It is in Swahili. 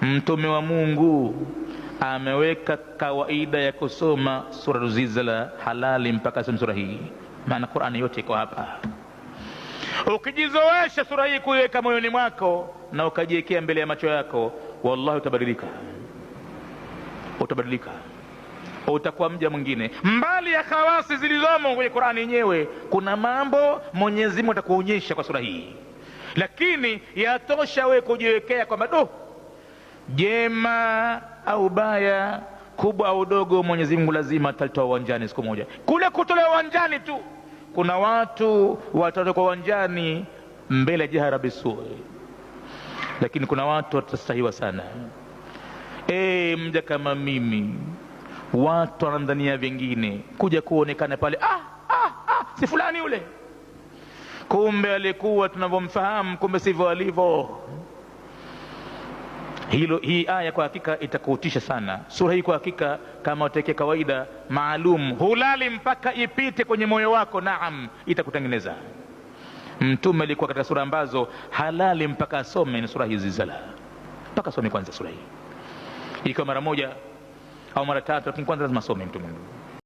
Mtume wa Mungu ameweka kawaida ya kusoma sura Zilzala halali mpaka asome sura hii, maana Qur'ani yote iko hapa. Ukijizoesha sura hii kuiweka moyoni mwako na ukajiwekea mbele ya macho yako, wallahi utabadilika, utabadilika, utakuwa mja mwingine. Mbali ya khawasi zilizomo kwenye Qur'ani yenyewe, kuna mambo Mwenyezi Mungu atakuonyesha kwa sura hii, lakini yatosha wewe kujiwekea kwamba do jema au baya, kubwa au dogo, Mwenyezi Mungu lazima atalitoa uwanjani siku moja. Kule kutolewa uwanjani tu, kuna watu watatoka uwanjani mbele ya jahara bisui, lakini kuna watu watastahiwa sana. Mja kama mimi, watu wanadhania vingine, kuja kuonekana pale, si fulani yule, kumbe alikuwa tunavyomfahamu, kumbe sivyo alivyo. Hilo, hii aya kwa hakika itakuutisha sana. Sura hii kwa hakika, kama utaekea kawaida maalum, hulali mpaka ipite kwenye moyo wako, naam, itakutengeneza. Mtume alikuwa katika sura ambazo halali mpaka asome ni sura hii Zilzala, mpaka asome kwanza sura hii, ikiwa mara moja au mara tatu, lakini kwanza lazima asome mtume.